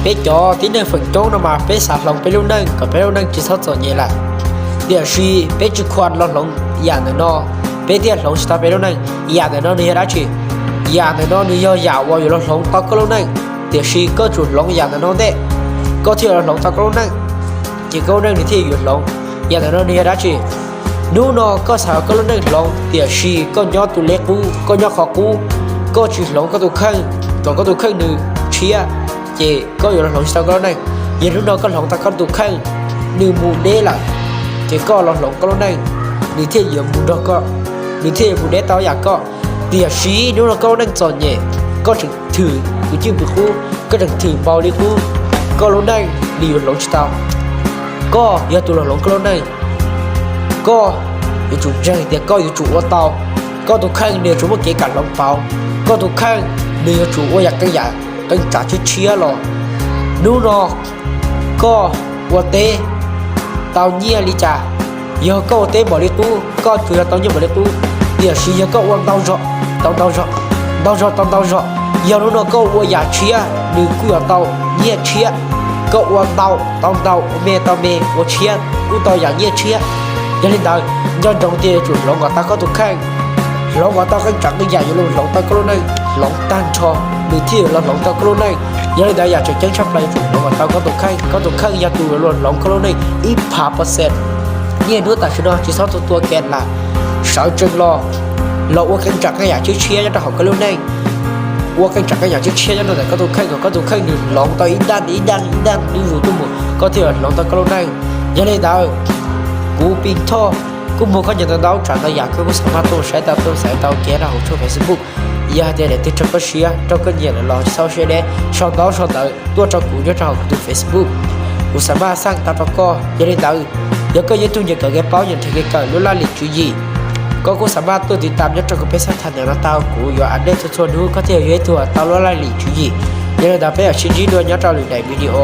Peb cov tib neeg feem coob no mas peb xav hloov peb lub neej kom peb lub neej tsis txhob txom nyem lawm, tiam sis peb tsis khuam los hloov yam ntawm no, peb thiaj hloov tsis tau peb lub neej. Yam ntawm no nws yog dab tsi? Yam ntawm no nws yog yam uas yuav los hloov tau koj lub neej, tiam sis koj tsum hloov yam ntawm no ntej, koj thiaj los hloov tau koj lub neej, ces koj lub neej nws thiaj yuav hloov. Yam ntawm no nws yog dab tsi? Hnub no koj xav koj lub neej hloov, tiam sis koj nyob tus lej qub, koj nyob qhov qub, koj tsis hloov koj tus kheej kom koj tus kheej nws tshiab, ces koj yuav los hloov tsis tau koj lub neej. Yog hnub no koj hloov tau koj tus kheej, nws mus deb lawm, ces koj los hloov koj lub neej, nws thiaj yuav mus nrog koj, nws thiaj yuav mus deb tau yam koj. Tiam sis hnub no koj lub neej txom nyem, koj tseem thwm kwv cwj pwm qub, koj tseem thwm npaum li qub, koj lub neej nws yuav hloov tsis tau. Koj yog tus los hloov koj lub neej, koj yuav tsum ntseeg tias koj yuav tsum ua tau. Koj tus kheej nws yuav tsum muaj kev kam hloov pauv, koj tus kheej nws yuav tsum ua yam qee yam qee tsam tshiab tshiab los. Hnub no koj ua teb tau nyiaj li cas? Yog koj ua teb npaum li qub, koj tsuas yog tau nyiaj npaum li qub, tiam sis yog koj ua ntau zog, tau ntau zog, ntau zog tau ntau zog, yog hnub no koj ua yam tshiab nws kuj yuav tau nyiaj tshiab. Koj ua ntau tau ntau, ua me tau me, ua tshiab kuj tau yam nyiaj tshiab. Yog li ntawd, nco ntsoov tias yuav tsum hloov kom tau koj tus kheej, hloov kom tau qee tsam qee yam yuav los hloov tau koj lub neej, hloov tag nrho nws thiaj yuav los hloov tau koj lub neej. Yog li ntawd yam tseem ceeb tshaj plaws yuav tsum hloov kom tau koj tus kheej, koj tus kheej yog tus yuav los hloov koj lub neej ib phav percent. Niaj hnub tam sim no tsis txhob tua tua kev lawm, sawv tsees los, los ua qee tsam qee yam tshiab tshiab nyob rau hauv koj lub neej, ua qee tsam qee yam tshiab tshiab nyob rau ntawm koj tus kheej kom koj tus kheej nws hloov tau ib daj ib daj ib daj ib zus tuaj mus, koj thiaj yuav hloov tau koj lub neej. Yog li ntawd, kuv Pim Thoj kuj muaj koj nyiam ntau ntau tsam ntau yam koj kuj xav maj tuaj saib tau tuaj xaiv tau kev rau hauv tshooj Facebook. Yog hais tias daim twg raug koj siab raug koj nyiam lawm los txhob siab deb, sau ntaub sau ntawv tuaj rau kuv nyob rau hauv kuv tus Facebook, kuv xav maj xaj tau rau koj. Yog li ntawd, yog koj yog ib tug nyiam kawm kev paub nyiam nrhiav kev kawm lub laj lim tswv yim, koj kuj xav maj tuaj tiv tam nyob rau kuv peb xab tham ntawm no tau, kuv yuav update txhua txhua hnub koj thiaj yog ib tug tau lub laj lim tswv yim. Yog li ntawd peb mam sib ntsib dua nyob rau lwm daim video.